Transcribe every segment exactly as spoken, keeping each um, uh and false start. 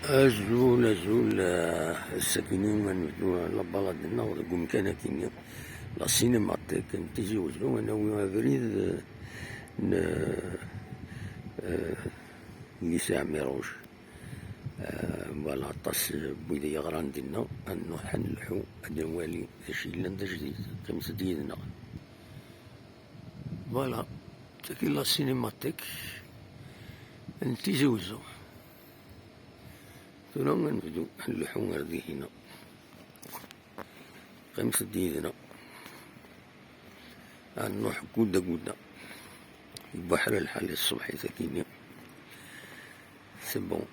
Azul, azul, eh, ass-agi ad nebdu la balade-nneɣ deg umkan-agi-nni, la Cinémathèque n Tizi Wezzu, ad nawi abrid, eh, n, eh, lycée Amirouche. Eh, voilà, aṭas n wid yeɣran dinna, ad nruḥ ad nelḥu, ad nwali d acu yellan d ajdid. Qqimet-d yid-neɣ. Voilà, tagi la Cinémathèque n Tizi Wezzu. Tura ad nebdu ad nleḥḥu ar dihina. Qqimet-d yid-neɣ. Ad nruḥ gudda gudda. Ibuḥra lḥal i tṣebḥit akini. C'est bon.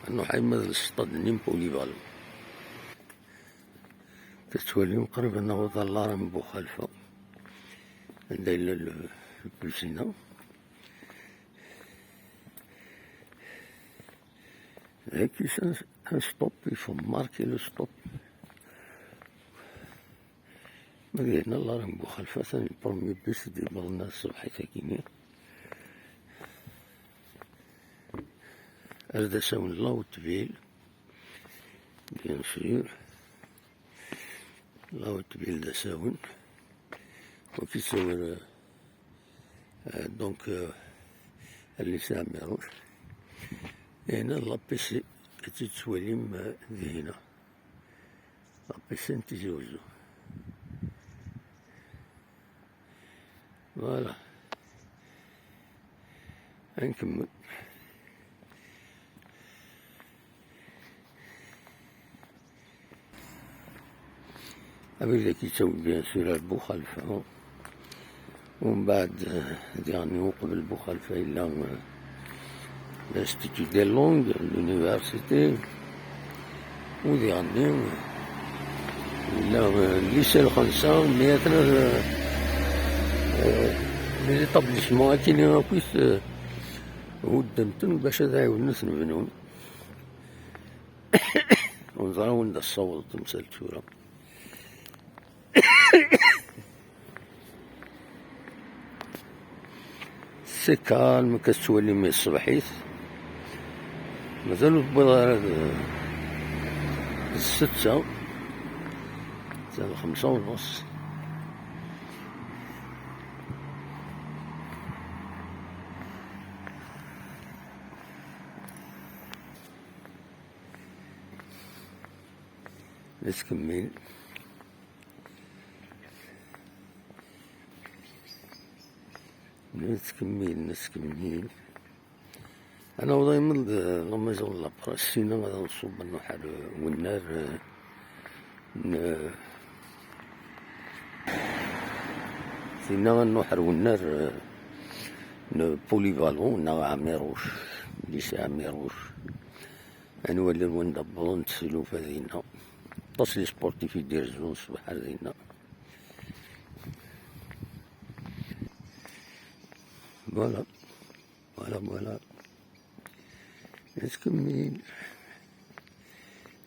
Ad nruḥ arma d lestad-nni n Polyvalent. Tettwalim qrib ad naweḍ ɣer l'arrêt n Buxalfa. Anda yella le, le piscine. Dagi c'est un, un stop, il faut marquer le stop. Ma d yerna l'arrêt n Buxalfa, atan le premier bus i d-yewwḍen ṣṣbeḥ-agi-nni. Ar d asawen la Haute-Ville, bien sûr. La Haute-Ville d asawen. Waki yettawi, euh, euh, donc, euh, lycée Amirouche. Et là, la piscine, que tu te sois, euh, dihina. La piscine, Tizi Wezzu. Voilà. Ad nkemmel. Abrid-agi yettawi, bien sûr, ar Buxalfa. Umbeɛd, eh, diɣen uqbel Buxalfa yella, eh, l'Institut des langues, l'université. U diɣen, eh, yella, eh, lycée Lxensa, mais atna, eh, eh, les établissements akini akkit, eh, hudden-ten bac ad ɛiwden ad ten-bnun. Ur neẓri wanda tessaweḍ temsalt tura. C'est calme, akka tettwalim i ṣṣbeḥ-it. Mazal ur tewwiḍ ara d, d ssetta. D lxemsa u nus. Nettkemmil. Nettkemmil, nettkemmil. Ad naweḍ arma d la maison de la presse, sina ad nṣubb ad nruḥ ar wennar, eh, n, sina ad nruḥ ar wennar, eh, n Polyvalent neɣ Amirouche, lycée Amirouche. Ad nwali wanda wwḍent tlufa dinna. Aṭas n les sportifs i d-irezzun ṣṣbeḥ ar dinna. Voilà. Voilà, voilà. Nettkemmil.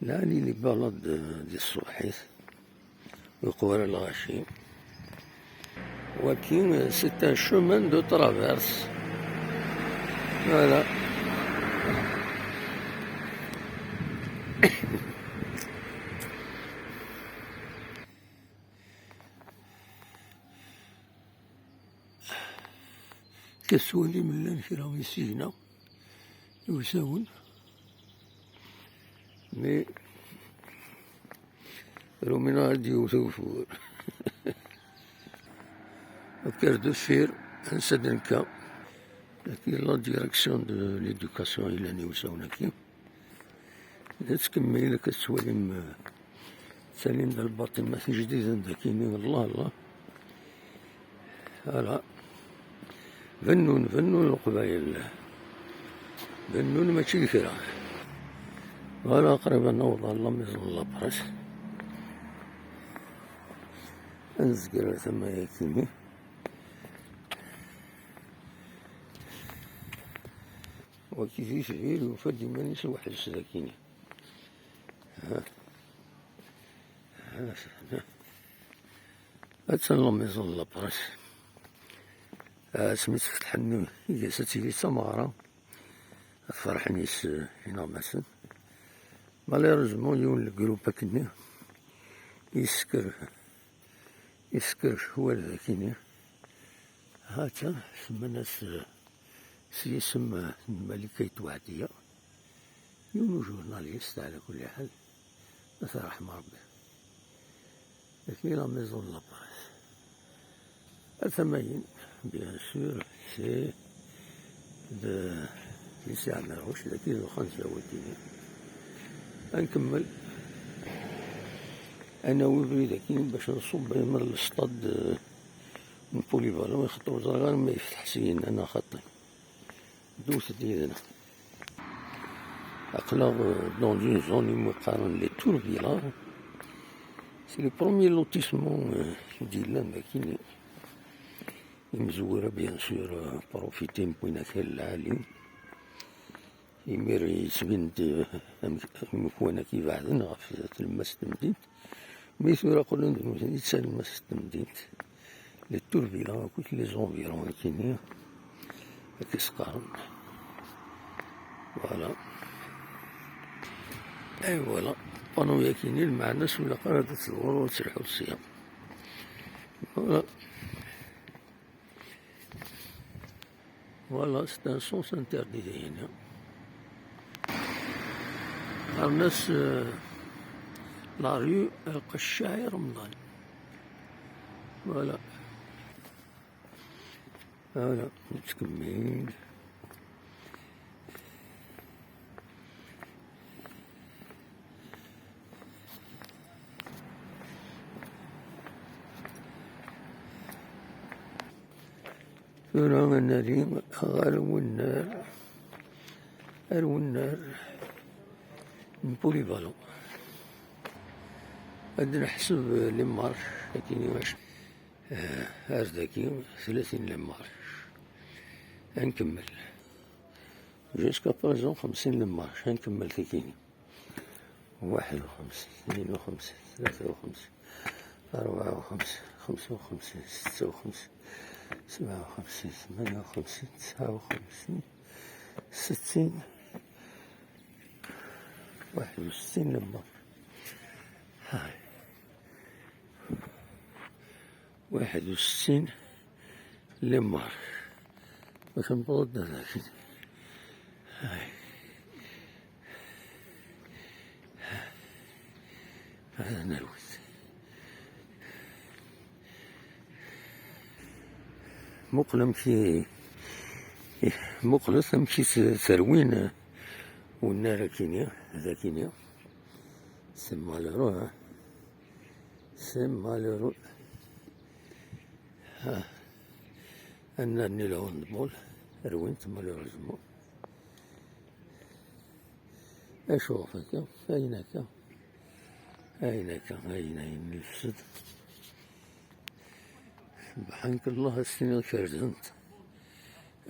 Lɛali les balades di tṣebḥit. Uqbel lɣaci. Waki, c'est un chemin de traverse. Voilà. Akka tettwalim llan kra n yisigna iwsawen. Mais Rumina ad d-yewwet ugeffur. Akka ar deffir, ansa d-nekka. Dagi la direction de l'éducation i llan iwsawen-agi. Nettkemmil akka tettwalim, eh, ttanin-d lbaṭimat ijdiden dagi-nni, Allah, Allah. Ala. Bennun, bennun Leqbayel. Bennun mačči d kra. Voilà, qrib ad naweḍ ɣer la maison de la presse. Ad nezger ar tama-agi-nni. Wagi d itbir, yufa-d iman-is weḥd-s dagi-nni. Ha. Ha, ha. Attan la maison de la presse. Asmi tt-fetḥen, iga-s ad tili d tameɣra. Ferḥen yes ineɣmasen. Malheureusement, yiwen n lgrup akkenni yesker, yesker ccwal dagini. Ha-tt-a, semman-as, eh, s yisem, eh, n Malika Yettwaɛdiya. Yiwen ujurnalist, ɛla kulli ḥal. Ad t-yerḥem Rebbi. Dagi la maison de la presse. Ar tama-yin, bien sûr, c'est de Lycée Ɛmiruc, dagi d uxxam n Zawatini. Ad nkemmel. Ad nawi abrid akkin bac nṣubb ayen n lestad, eh, n Polyvalent, ixaṭer ur ẓriɣ ara ma yefteḥ syin, neɣ xaṭi. Ddut-d yid-neɣ. Aql-aɣ, euh, dans une zone iwumi qqaren les Tourvillards. C'est le premier lotissement, euh, i d-yellan dagi. Imezwura, bien sûr, euh, profité, wwin akal lɛali. Imir yettbin-d, euh, am, am win akk ibeɛden ɣef tlemmast n temdint. Mi tura qqlen d nutni d talemmast n temdint. Les Tourvillards akked les environs akkenni, akka i s-qqaren. Voilà. Et voilà. Panneau-yakini, lmeɛna-s ur ilaq ara ad tedɣur, ad telḥuḍ sya. Voilà. Voilà, c'est un sens interdit dihina. Qqaren-as, euh, la rue Lqeccaɛ i Remḍan. Voilà. Voilà, nettkemmil. Tura ad nali ɣer wennar, ar wennar n Polyvalent. Ad neḥseb les marches, akkin i wacu. Eh, ar dagi, tlatin les marches. Ad nkemmel. Jusqu'à présent, xemsin les marches. Ad nkemmel tikini. واحد وخمسين، اثنين وخمسين، ثلاثة وخمسين، أربعة وخمسين، خمسة وخمسين، ستة وخمسين، سبعة وخمسين، ثمانية وخمسين، تسعة وخمسين، ستين، واحد وستين les marches. هاي. واحد وستين les marches. باش نبرد هذاك. هاي. هذا نرويت. مقلم كي، مقلت أم كي س-، سروين. والنار كينيا، هذا كينيا. C'est malheureux, hein. C'est malheureux. ها. أنا ني الهوندبول روينت، malheureusement. أشوف هكا، أين هكا؟ أين هكا؟ أين، أين نفسد؟ سبحانك الله، أستيني كرزنت.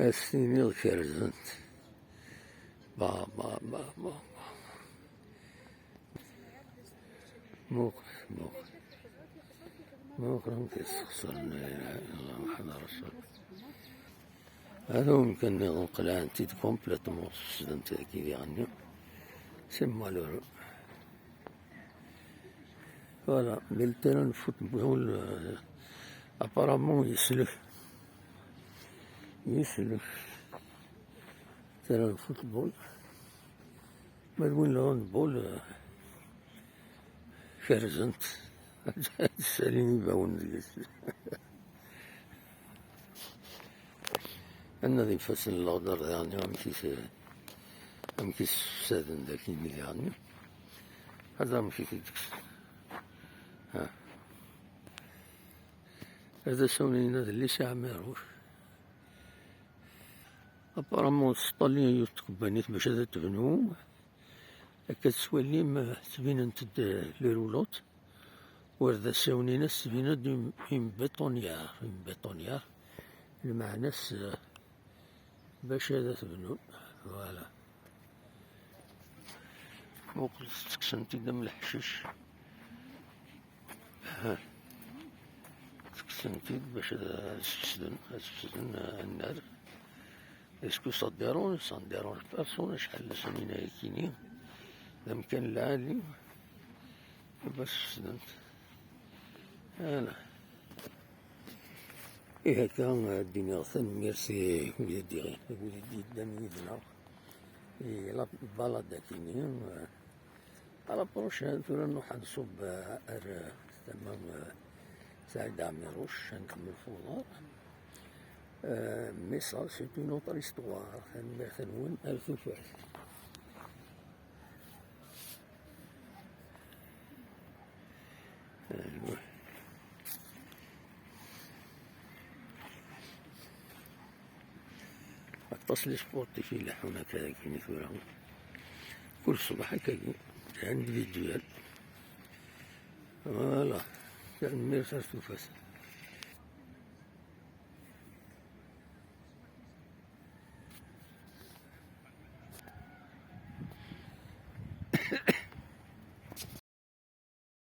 أستيني كرزنت. با، با، با، با، با. موقف، موقف. موقف كيستخسر، لا إله إلا الله محمد رسول الله. هذا هو يمكن نقول أنت complètement سدنت كي يعني. C'est malheureux. Voilà, mais le terrain de football, euh, apparemment, il se lève. Il se lève. Terrain de football. Ma d win n handball, eh, kerzen-t. Ssalin ibawen deg-s. Anna d ifassen n leɣder daɣen, amek i s-, amek i s-ssefsaden dagi daɣen. Ad amek i t-id-kksen. Ha. Ad as-awen-inin adlis i Ɛmiruc. Apparemment, s Ṭṭalyan yiwet tkebbanit bac ad tebnu. Akka tettwalim, ttbinent-d les roulottes. War d asawen-ines, ttbinen-d une, une bétonnière, une bétonnière. Lmeɛna-s, eh, bac ad tebnun. Voilà. Muqel, ttekksen-t-id am leḥcic. Ttekksen-t-id bac ad, ad sfesden, ad sfesden, eh, annar. Est-ce que ça te dérange? Ça ne dérange personne. Acḥal d asamin ayakini, d amkan lɛali. Bas fsdent. Ala. Ihi akka, ad d-iniɣ tanemmirt i wid i d-iɣi-, i wid i d-yeddan yid-neɣ i la balade-agi-nni. À la prochaine, tura nruḥ ad nṣubb, eh, ar, eh, tama, eh, Saɛid Ɛmiruc, ad nkemmel f uḍar. Eh, mais ça, c'est une autre histoire. Tanemmirt-nwen, ar tufat. Aywa. Aṭas n les sportifs i ileḥḥun akka dagi tura. Kul ṣṣbeḥ akkagi, individuel. Voilà. Tanemmirt ar tufat.